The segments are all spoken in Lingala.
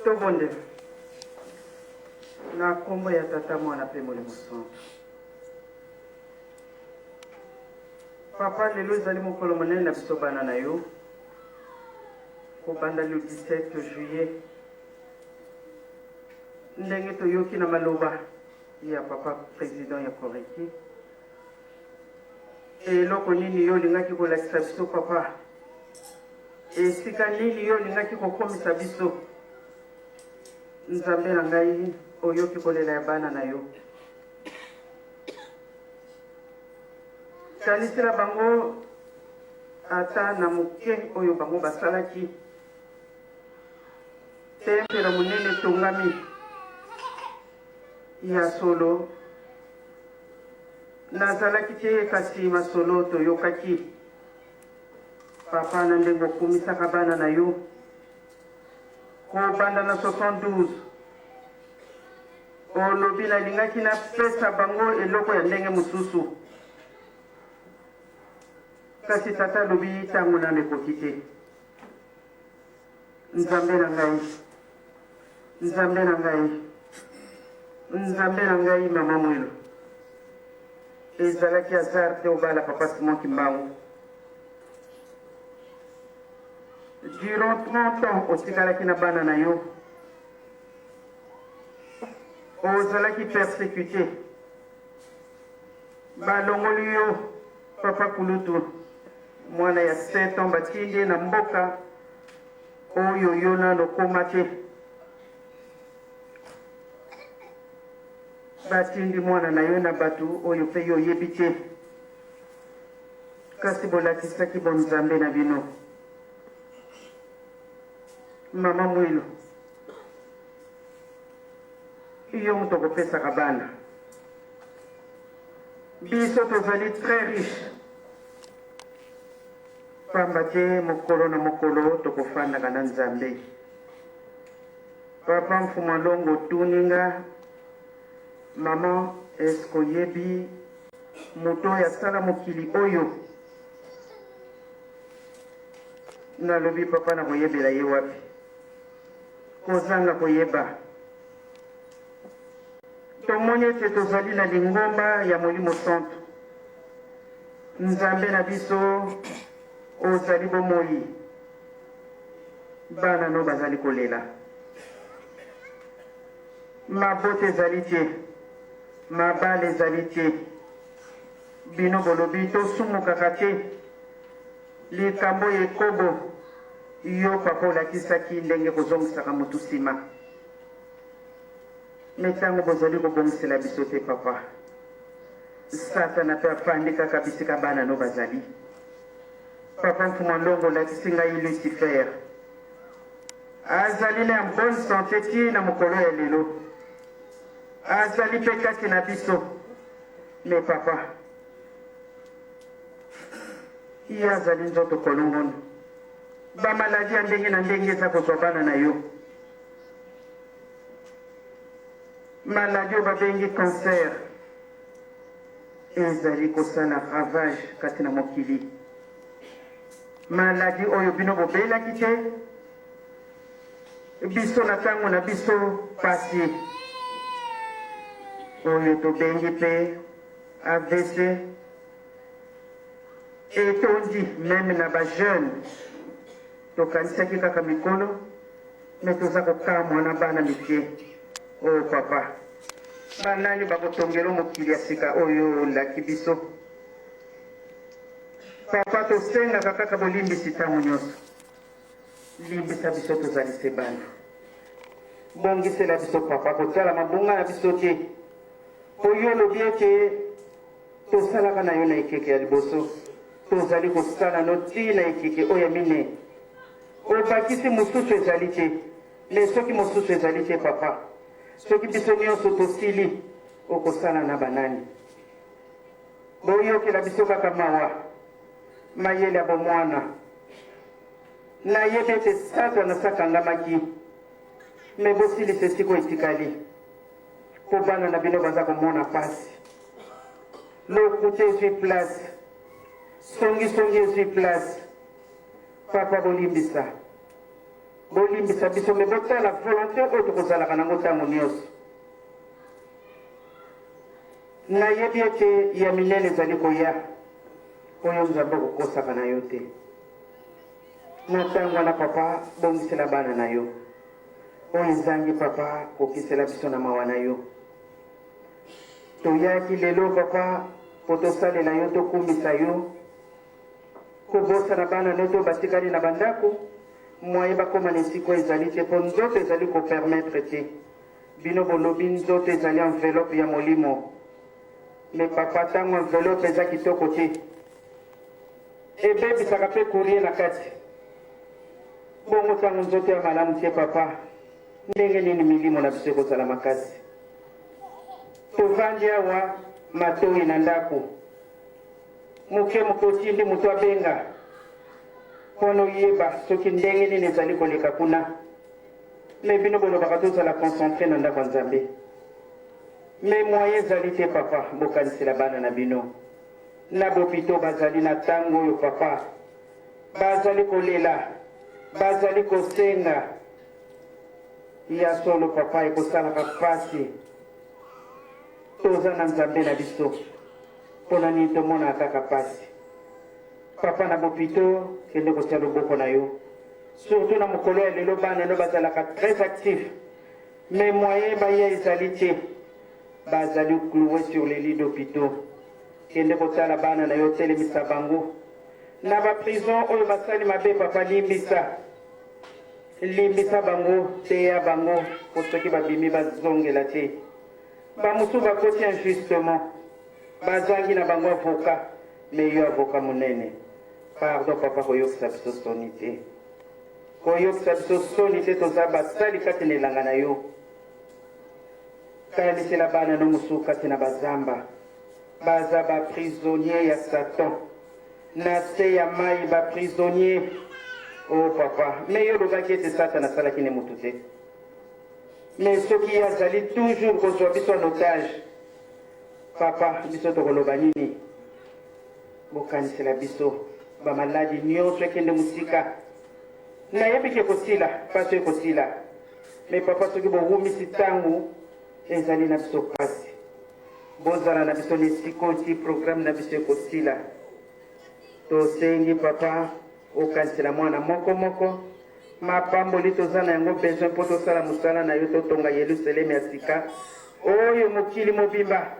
Tobondela. Na nkombo ya Tata, Mwana mpe Molimo Santu. Papa, lelo ezali mokolo monene na biso bana na yo, kobanda le 17 juillet, ndenge toyoki na maloba ya papa president ya Koreki. Eloko nini yo olingaki kolakisa biso papa? Esika nini yo olingaki kokomisa biso? Nzambe na ngai, oyoki kolela ya bana na yo. Kanisela bango ata na moke oyo bango basalaki. Tempelo monene etongami. Ya solo, nazalaki te, kasi masolo toyokaki. Papa, na ndenge okumisaka bana na yo kobanda na 72 olobi nalingaki napesa bango eloko ya ndenge mosusu, kasi tata alobi ntango nano ekoki te. Nzambe na ngai, Nzambe na ngai, Nzambe na ngai, mama Mwilu, ezalaki hasard te obala papa Simon Kimbangu. Durant 30 ans otikalaki na bana na yo, ozalaki persécuté, balongoli yo papa kulutu mwana ya 7 ans batindi ye na mboka oyo yo nano okoma te. Batindi mwana na yo na bato oyo mpe yo oyebi te, kasi bolakisaki bonzambe na bino. Mama Mwilu, yo moto okopesaka bana biso tozali très riche pamba te mokolo na mokolo tokofandaka na Nzambe. Papa Mfuma Longo otuni nga, Maman, est-ce que oyebi moto oyo asala mokili oyo? Nalobi, papa, nakoyebela ye wapi? Kozanga koyeba. Tomoni ete tozali na lingomba ya Molimo Santu. Nzambe na biso, ozali bomoi. Bana no bazali kolela. Mabota ezali te, mabala ezali te. Bino bolobi tosumukaka te. Likambo ya ekobo, yo papa olakisaki ndenge kozongisaka motu nsima. Me ntango bozali kobongisela biso te papa, Satana mpe afandi kaka bisika bana no bazali. Papa Mfuma Ndongo olakisi ngai Lucifer azali na bonne sante ti na mokolo ya lelo, azali mpe kati na biso. Me papa, ye azali nzoto kolongono, bamaladi ya ndenge na ndenge eza kozwa bana na yo. Maladi oyo babengi cancer ezali kosala ravage kati na mokili. Maladi oyo bino bobelaki te, biso na ntango na biso pasi oyo tobengi mpe AVC etondi meme na ba jeune. Tokanisaki kaka mikolo me toza kokamwa na bana mike. Oh papa, banani bakotongelo mokili ya sika oyo olaki biso? Papa, tosengaka kaka bolimbisi ntango nyonso. Limbisa biso, tozali se bana. Bongisela biso papa, kotiala mabunga na biso te, mpo yo olobi ete Tosalaka na yo na ekeke ya liboso, tozali kosala no tii na ekeke oyo ya minei. Obakisi mosusu ezali te. Me soki mosusu ezali te, papa, soki biso nyonso tosili, okosala na banani? Boyokela biso kaka mawa, mayele ya bomwana. Nayebi ete Satana akangamaki, me bosilisa esika oyo etikali. Po bana na bino baza komona pasi. Lokuta ezwi place. Songi songi ezwi place. Papa bolimbisa. Bolimbisa biso me botala volonté oyo tokozalaka nango ntango nyonso. Nayebi ete ya minene ezali koya, oyo Nzambe akokosaka na yo te. Na ntango wana papa, bongisela bana na yo oyo ezangi papa, kokisela biso na mawa na yo. Toyaki lelo papa mpo tosalela yo, tokumisa yo. Kobosana bana no to batikali na bandako, mwaye bakoma na esika oyo ezali te mpo nzoto ezali kopermettre te. Bino bolobi nzoto ezali enveloppe ya molimo, me papa ntango enveloppe eza kitoko te ebebisaka mpe courrier na kati. Bongo ntango nzoto ya malamu te papa, ndenge nini milimo na biso ekozala makasi? Tovandi awa matoi na ndako moke moke, otindi moto abenga mpo na oyeba soki ndenge nini ezali koleka kuna. Me bino bolobaka tozala concentre na ndako ya Nzambe, me moyen ezali te papa. Bokanisela bana na bino na bopito bazali na ntango oyo papa, bazali kolela, bazali kosenga ya solo papa, ekosalaka mpasi. Toza na Nzambe na biso, mpona nini tomonaka kaka mpasi papa? Na bopito kende kotia loboko na yo, surtout na mokolo ya lelo. Bana no bazalaka très actif, mais moyen baya ezali te, bazali cloué sur les lits d'hôpitaux. Kende kotala bana na yo, telemisa bango na baprison oyo basali mabe papa. Limbisa, limbisa bango, teya bango po soki babimi bazongela te. Bamosusu bakoti injustement, bazangi na bango avocat, me yo avocat monene. Pardon papa, koyokisa biso soni te, koyokisa biso soni te. Toza basali kati na elanga na yo. Kanisela bana no mosusu kati na bazamba, baza baprisonnier ya Satan na se ya mai, baprisonnier o oh, papa. Me yo olobaki ete Satan asalaki ne motu te, me soki ye azali toujours kozwa biso en otage papa, biso tokoloba nini? Bokanisela biso bamaladi nyonso ekende mosika. Nayebi ke ekosila, mpasi ekosila, me papa, soki bowumisi ntango ezali na biso mpasi. Bozala na biso na esika oti programme na biso ekosila. Tosengi papa, okanisela mwana moko moko. Mapamboli toza na yango besoin mpo tosala mosala na yo, totonga Yelusaleme ya sika oyo mokili mobimba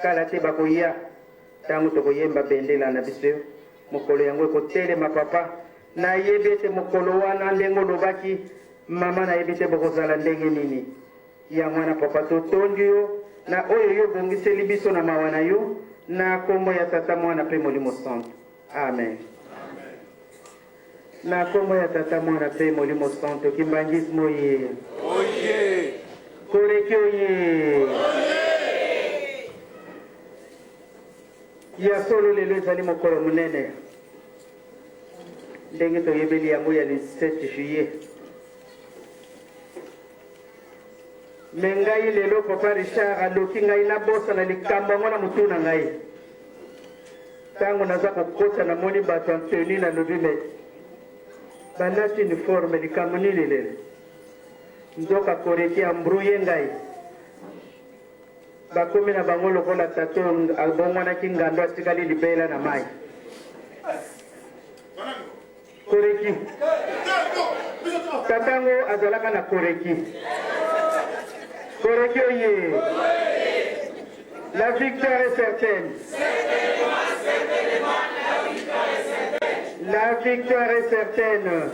kala te bakoya. Ntango tokoyemba bendela na biso, mokolo yango ekotelema papa. Nayebi ete mokolo wana, ndenge olobaki mama, nayebi te bokozala ndenge nini. Yango wana papa, totondi yo na oyo yo obongiseli biso na mawa na yo, na kombo ya Tata, Mwana mpe Molimo Santo, amen. Na kombo ya Tata, Mwana mpe Molimo Santo. Kimbangisme oye! Oye! Koreki oye! Ya solo, lelo ezali mokolo monene, ndenge toyebeli yango, ya le 7 juillet. Me ngai lelo, papa Richard aloki ngai nabosana likambo yango na motu na ngai. Ntango naza kokota, namoni bato en tenue, nalobi: me balati uniforme, likambo nini lelo? Nzoka koreki embrouiller ngai, bakomi na bango lokola tato abongwanaki ngando, atikali libela na mai. Koreki tatango azalaka na koreki. Koreki oye! La victoire est certaine, la victoire est certaine,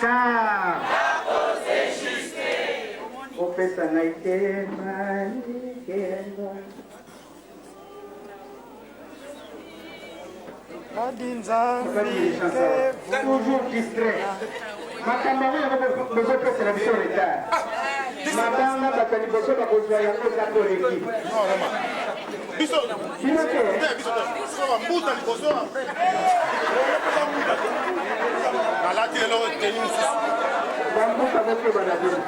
car opesa ngai kemba, kemba. Toujours distrait, makambo yango yango bozopesela biso retard. Mabanga, bato ya liboso bakozwa yango eza koleki. Biso bino te. Biso te, biso bambuta liboso. Nalati lelo tenue mosusu. Bambuta, bokeba na bino.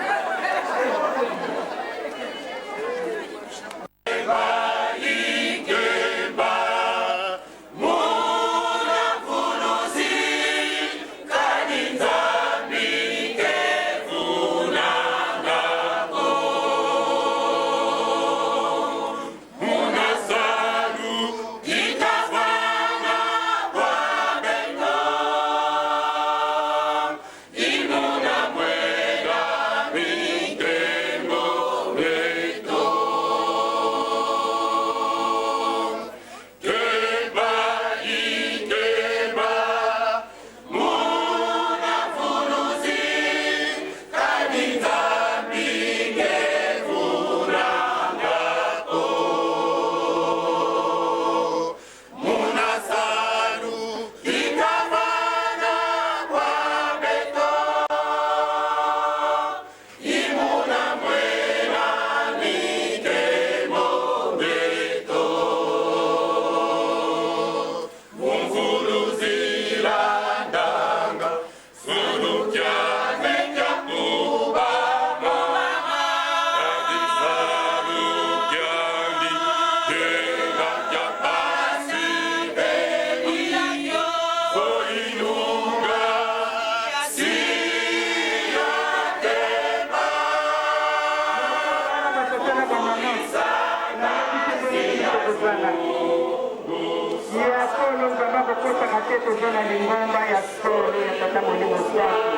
toza na lingomba ya solo ya Tata Molimo Santu.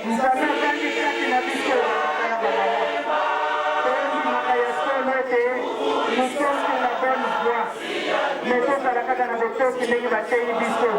Nzambe avandi kati na biso, batata na bamama. Tondimaka ya solo ete nous sommes sur la bonne voie, mais tozala kaka na botosi ndenge bateyi biso.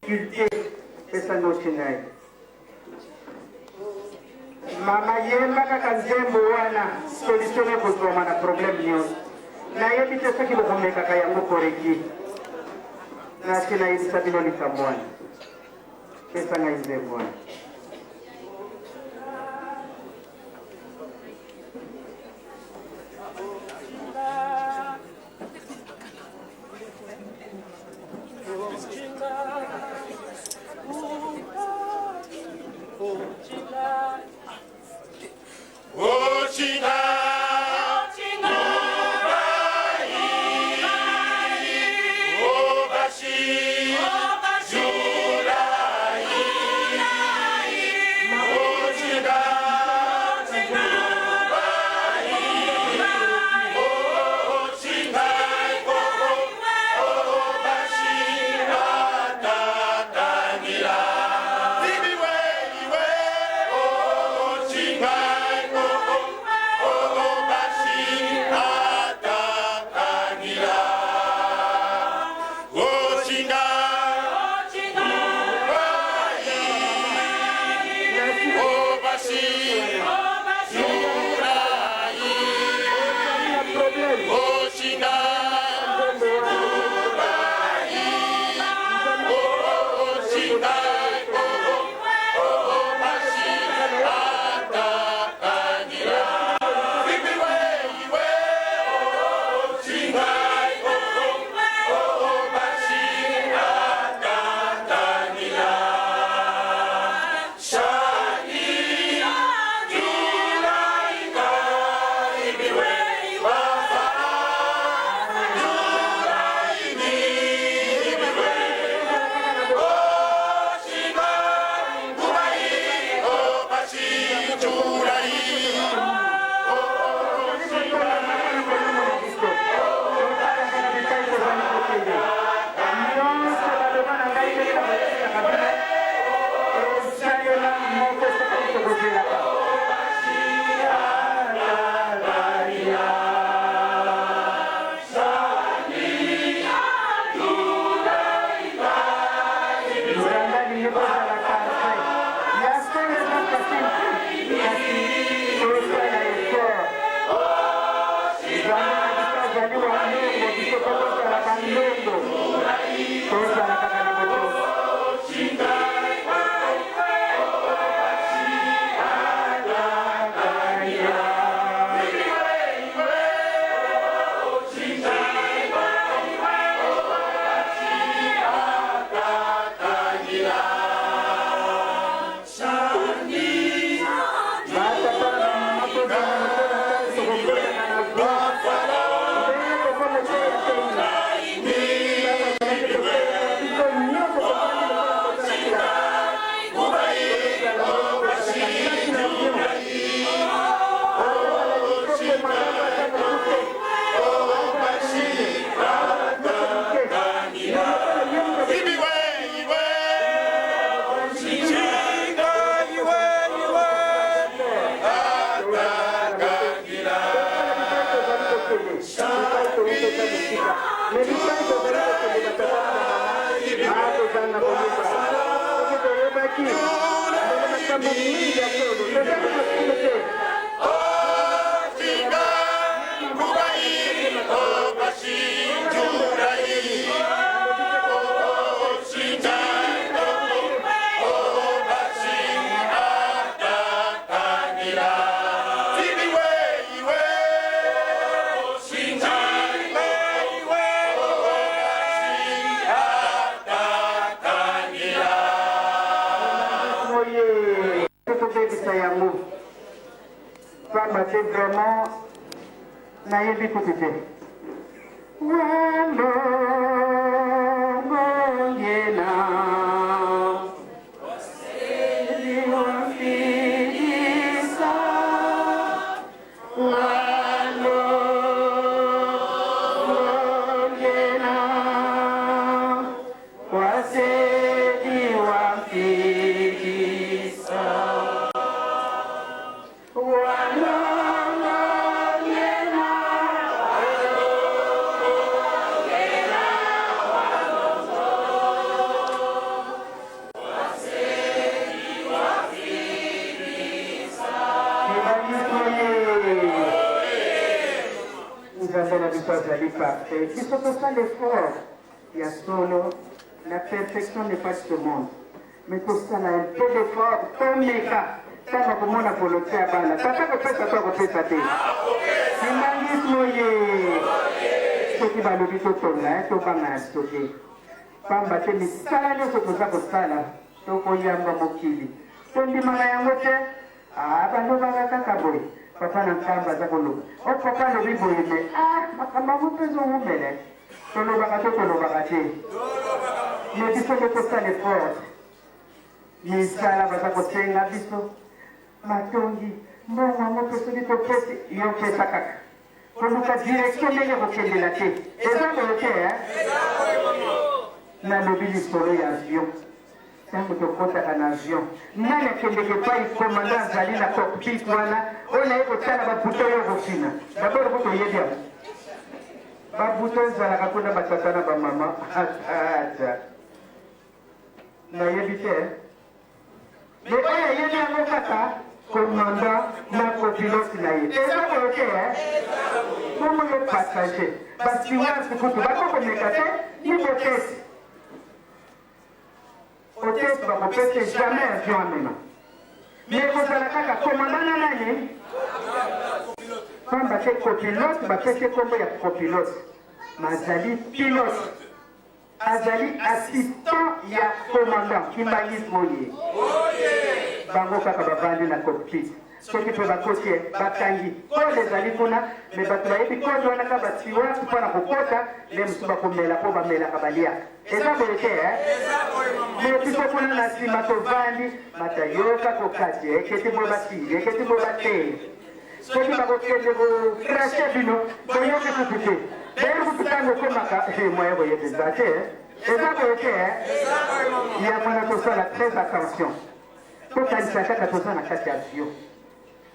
Culte pesa noce na ye. Mama yemba kaka nzembo wana solution ekozwama na problème nyonso. Nayebi te soki bokomekaka yango koreki. Nasi nayebisa bino likambo wana. Pesa ngai nzembo wana. te vraiment nayebi kutu te. Walongongena Wasiliwafilisa Walongongena Wasiliwafilisa Walongongena Nzambe na biso azali parfait. Biso tosala effort ya solo. La perfection n'est pas de ce monde. Mais tosala un peu d'effort, tomeka ntango akomona volonté ya bana. Tata akopesa to akopesa te? Kimbangismo ye. Soki balobi totonga, eh, tobanga na biso te. Pamba te misala nyonso toza kosala, tokoyamba mokili. Tondimaka yango te? Ah, balobaka kaka boye. Papa na Nkamba aza koloba. Oh, papa alobi boye me ah, makambo yango mpe ezowumela. Tolobaka to tolobaka te? Me biso nde tosala effort. Misala baza kosenga biso matongi mbongo yango mpe soki topesi yo pesa kaka koluka direction ndenge kokendela te eza boye te eh? Nalobi lisolo ya avion. Ntango tokotaka na avion, nani akendeke epai commandant azali na cockpit wana oyo naye kotala babuto oyo okofina? Dabord kutu oyebi yango. Babuto ezalaka kuna batata na bamama. Ata nayebi te. Me oyo ayebi yango kaka commandant na copilote na ye. Eza boye te eh? Bongo yo passager, ba stewards kutu bakokomeka te ni botesi. Hotesse bakopesa jamais avion amema. Mais ekozala kaka commandant na nani? Pamba te copilote bapesi ye kombo ya copilote. Mazali pilote. Azali assistant ya commandant. Kimbanguisme oye. Bango kaka bavandi na cockpit. Soki mpe bakoti ye, bakangi code ezali kuna, me bato bayebi code wana kaka ba stewards mpo na kokota, nde mosusu bakomela mpo bamelaka baliaka. Eza boye te eh? Me biso kuna na nsima tovandi, mata yoka kokati eketi boye basili eketi boye batei. Soki bakokende kokrache bino, boyoki kutu te. D'ailleurs kutu ntango ekomaka moyen boyebi eza te. Eza boye te eh? Yango wana tosala très attention. Tokanisa kaka toza na kati ya avion.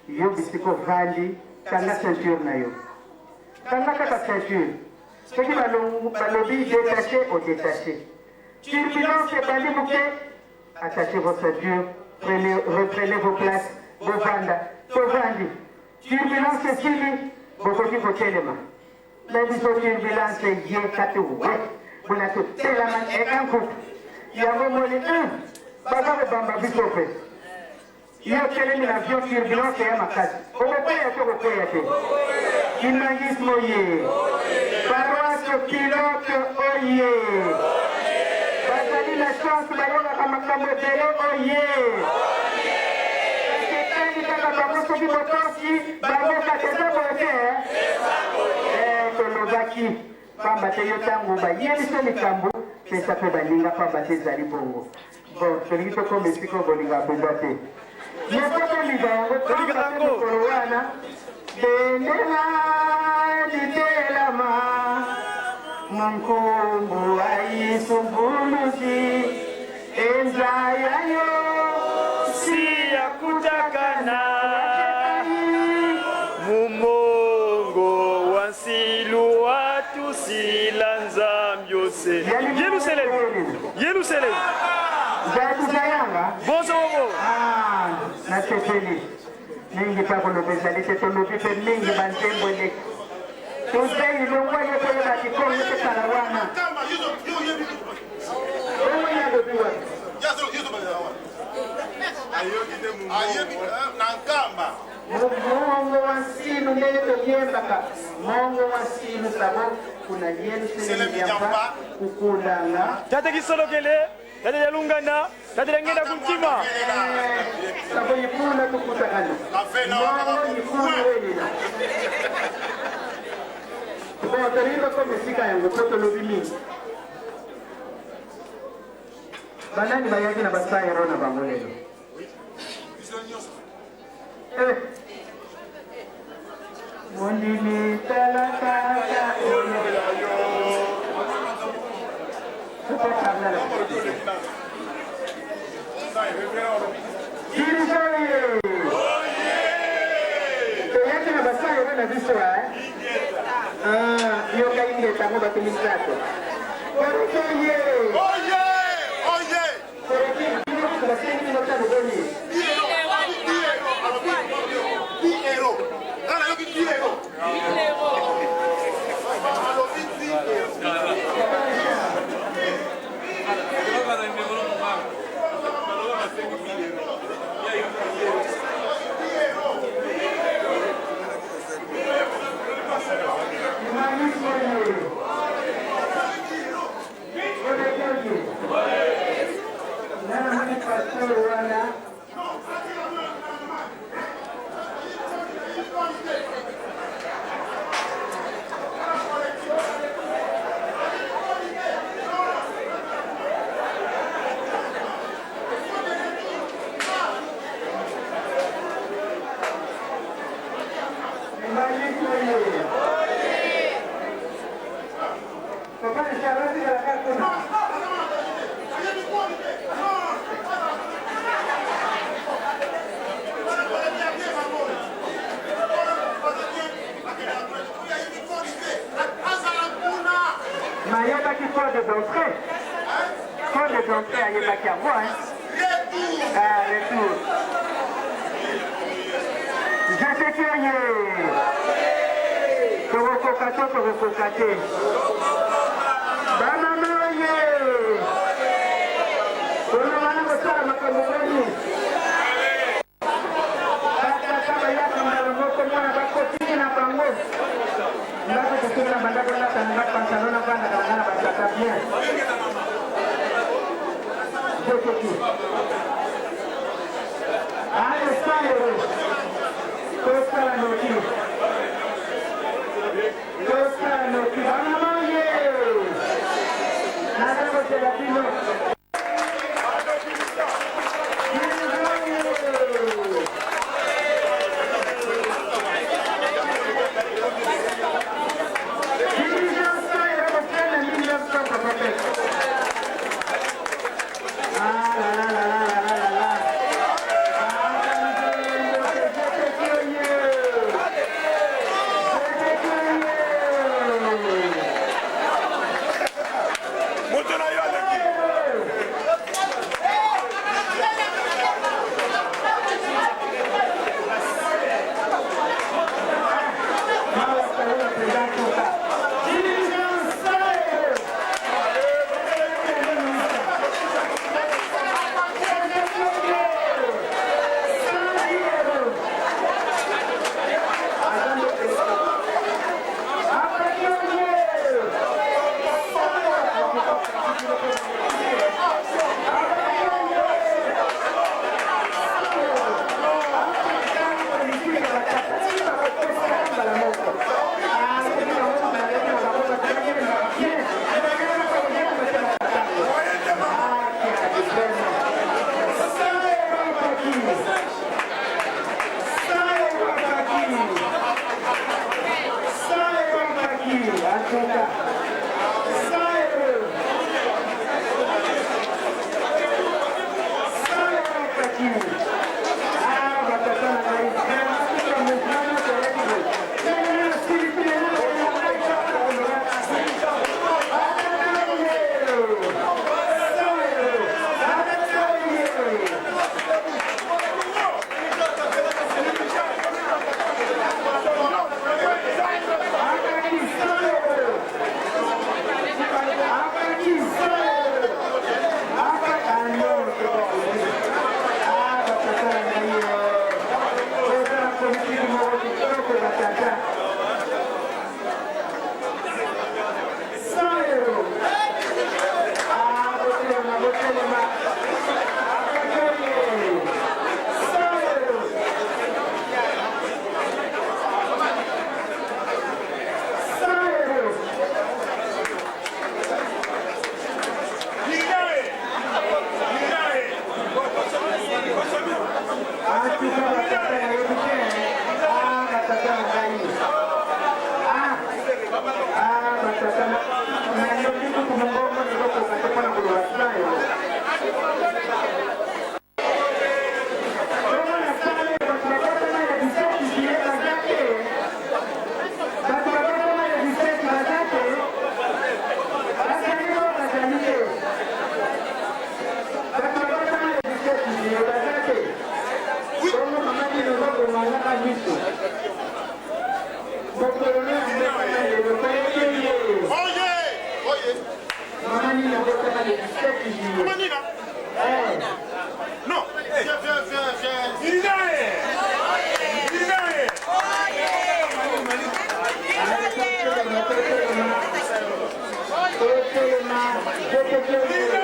Yo bisika ovandi, kanga ceinture na yo. Kanga kaka ceinture. Soki balobi detache, odetache. Turbulence ebandi moke, attachez vos ceintures, prenez, reprenez vos places, bovanda. Tovandi. Turbulence esili, bokoki kotelema. Na biso turbulence eye kati we bona totelama un coup yango moni baza kobamba biso mpe yo otelemi na avion turbulence ya makasi okokweya te okokweya te kimbangisme oye paroisse pilote oye bazali na chance bayokaka makambo ebele oye etali kaka bango soki botosi bango kaka eza boye te eh, tolobaki pamba te yo ntango bayebiso likambo pesa mpe baninga pamba te ezali bongo bon tolingi tokoma esika oyo bolingaka mpenza te moko tolinga yango pamba te mokolo wana bendela litelama monkombo aisumbuluzi enza yayo si ya kutakana mumongo wa nsilu watusila nzambi ose Yerusalemu Yerusalemu Zayanga bonso bobo Ah, nasepeli mingi mpe koloba ezali te tolobi mpe mingi banzembo eleki tozei longwa yo toyeba kikongo tokala wana Kama yo yo yebi kutu. bongo ye alobi wapi Yazo yo ba wana. Ayebi na Nkamba. Mongo wa nsilu ndenge toyembaka mongo wa nsilu sabo kuna Yerusalemu yamba kukulanga tata kisolokele. Tata Yalungana, Tata Yangenda Kuntima. Sabo yifuna tukutakana. Mwana yifuna welela. Bon, tolingi tokoma esika yango mpo tolobi mingi. Banani bayaki na basaero na bango lelo? Eh. Mondimi tala kaka oyo ya yo. Faut pas parler à la Dirigeant ye. Toyaki na basaero na biso eh? Ah, yoka ingeta yango bato misato. Koreke ye. Oye! Oye! Koreke bino kutu basengi bino talo boni. Diero. Nga nayoki diero. Alobi diero. Humanisme ye. Koreke ye. Nga namoni pasteur wana. Humanisme ye. Papa Richard, otikala kaka kuna. Mayebaki code d'entrée. Code d'entrée ayebaki yango hein. Ah, retour. Jeteke ye. Tokokoka to tokokoka te. Bamama ye. Koloba na kosala makambo boni. Batata bayaka mbala moko mwana bakotini na bango. Ndako kosoki na bandako natanga pantalon navandaka na nga na batata bien. Jeteke. Allez, 100 euros. Tosala noki. Tosala noki. Bamama ye. Naza kosela bino. Dirigeant ye. Dirigeant 100 euros kokende 1987. Ah là là là là là là là. Ah, Jeteke ye. Jeteke ye. Nina abotama le 17 juillet. Comment Nina? Eh. Non, viens, viens, viens, viens. Totelema, totelema. Totelema, totelema.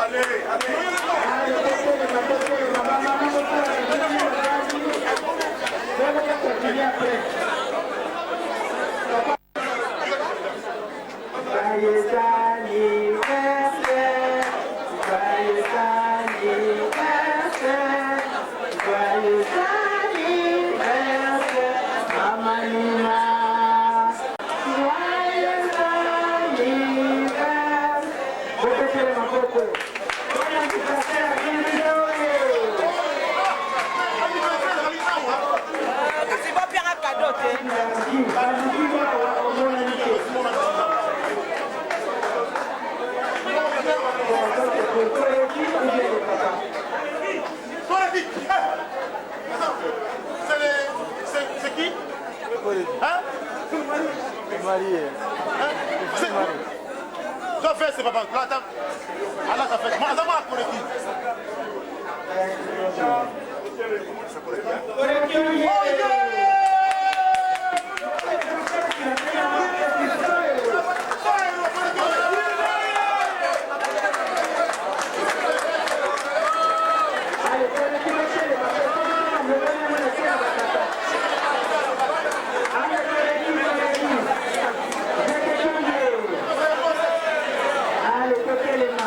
Allez, allez. Joyeux anniversaire, joyeux anniversaire, joyeux anniversaire, Maman Nina. Joyeux anniversaire. Bopesele maboko. Bon anniversaire, bienvenue. Kasi bopianga kado te. Baluki awa omonani te. Toyoki ou bien le papa? Toi, la fille. Attends. C'est les- C'est qui? Hein? Marié. Hein? Toi, fais, c'est papa. Là, attends. Ah, là, ça fait. Moi, attends, moi, pour qui? Oh, yeah! Allez, totelema.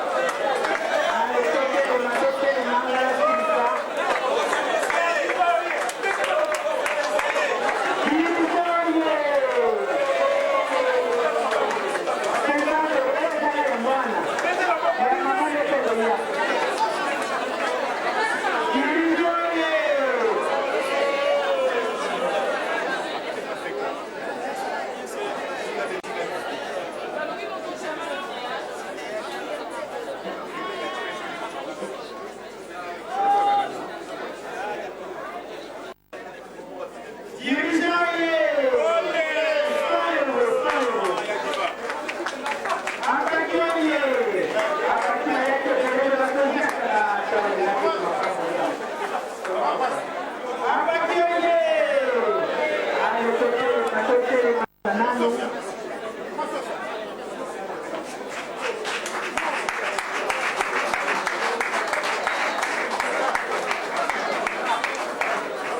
Allez, totelema, totelema, ngala silisa. Bizoye! Senzalo, ezala ya mwana. Ya mama nde tokoya. Bizoye! Dirigeant ye! 100 euros, 100 euros. Akaki ye! Akaki na ye te, pembeni batonzi akaki ye! Allez, totelema, totelema nanu.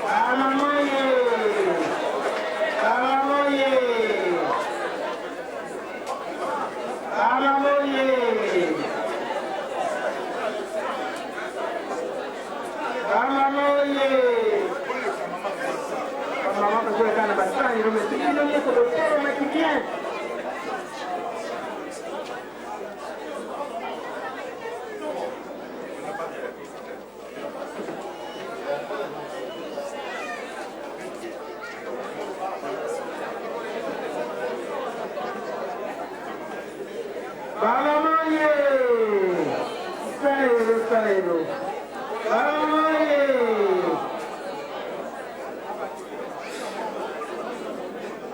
Bamama ye! Bamama ye! Bamama ye! Bamama ye! Bamama bazoyaka na basani no, mais bino nyonso botelemaki bien. Bamama ye! 100 euros, 100 euros. Bamama ye!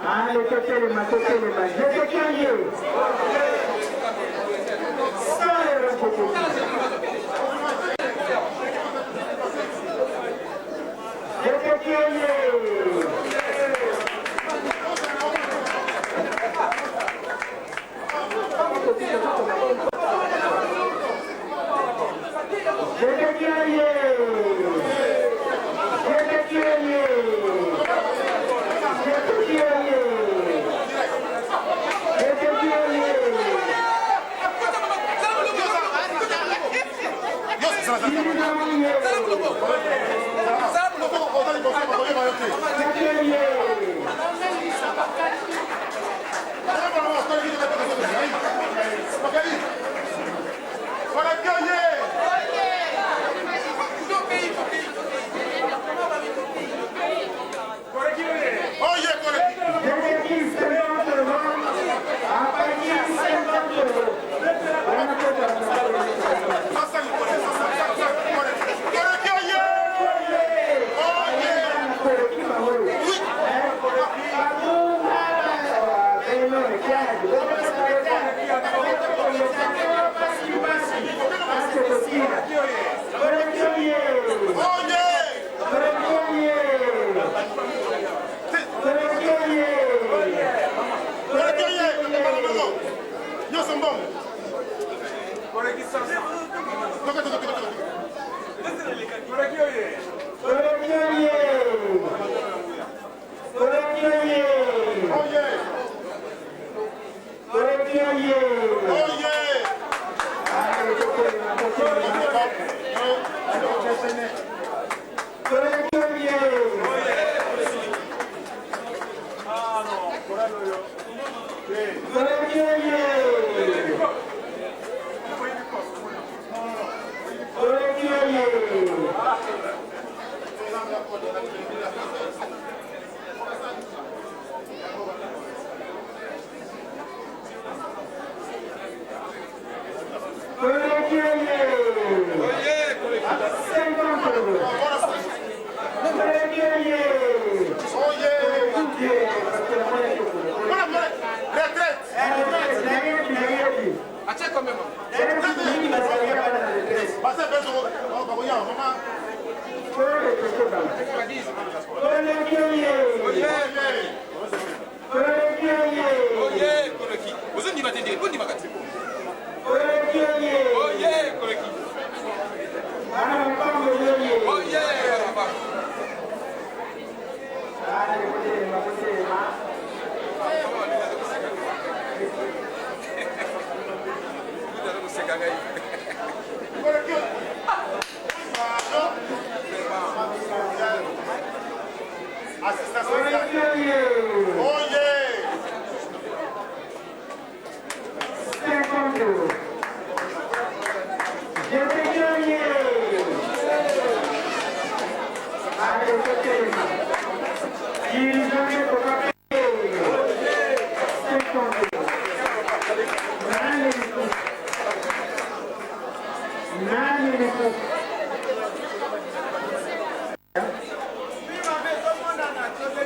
Allez, totelema, totelema. Jetekian ye! 100 euros, Jetekian. Jetekian ye! Jetekian ye! Jetekian ye! Jetekian ye!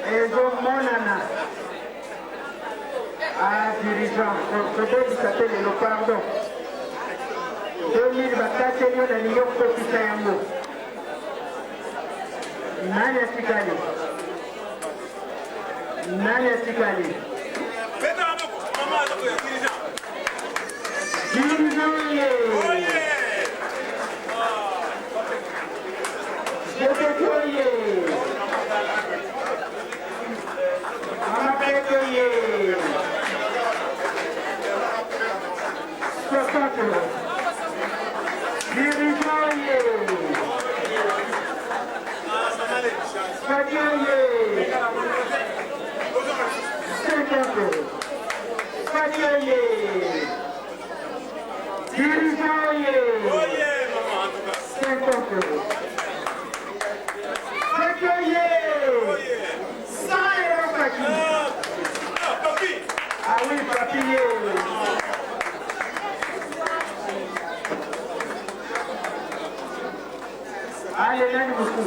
Ezomonana. Ah, dirigeant, tobebisa te lelo, pardon. 2000 bakateli yo, nalingi okokisa yango. Nani atikali? Nani atikali? Dirigeant ye! Jepeto ye! Mama Peto ye! 60 euros. Dirigeant ye! Fabien ye! 50 euros. Fabien ye! Dirigeant ye! 50 euros. Fabien ye! 100 euros Faki. Ah oui, papi ye! Allez, nani mosusu?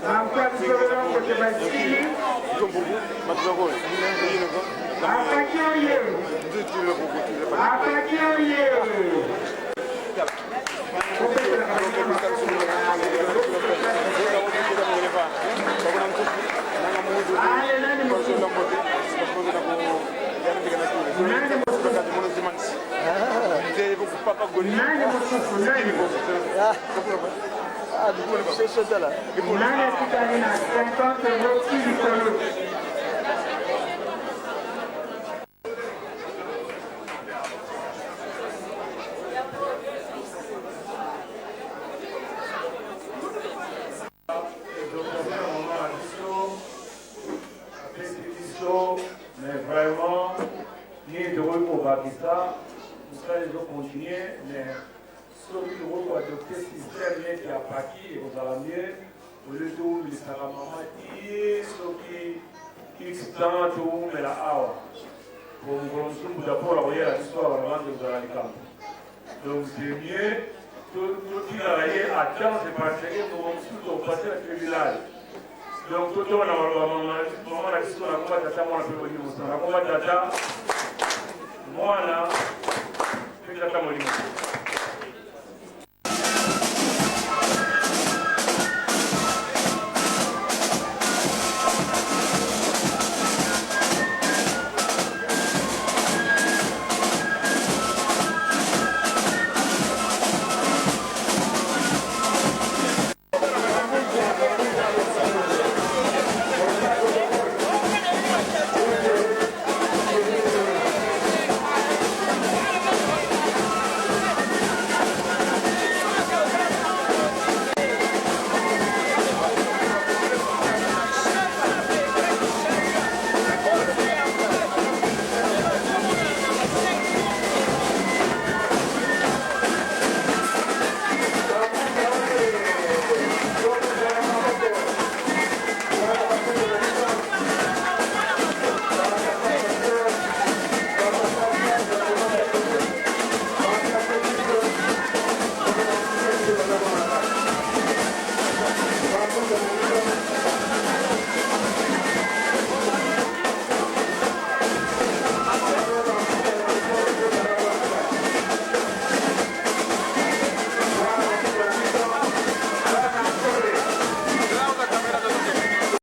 Bankwa biso basili. Apaki oye! Apaki oye! Ale, nani mosusu? Nani mosusu? Nani mosusu? Nani? Nani atikali na 50 euros ti likolo? Exhortation ya mama na biso apesi biso, mais vraiment nini tokoki kobakisa? Mosala ezocontinue, mais soki tokoki koadopte système neti ya paki, ekozala mieux au lieu towumelisaka mama ti soki x temps towumela awa, po mokolo mosusu mbuta Paul akoyela biso awa na bande, kozala likambo. Donc c'est mieux totikala ye à temps, c'est parce que mokolo mosusu tokopase na tribunal. Donc totonga na maloba mama na biso. Nakoma Tata, Mwana mpe Molimo Santu. Nakoma Tata, Mwana mpe Tata Molimo.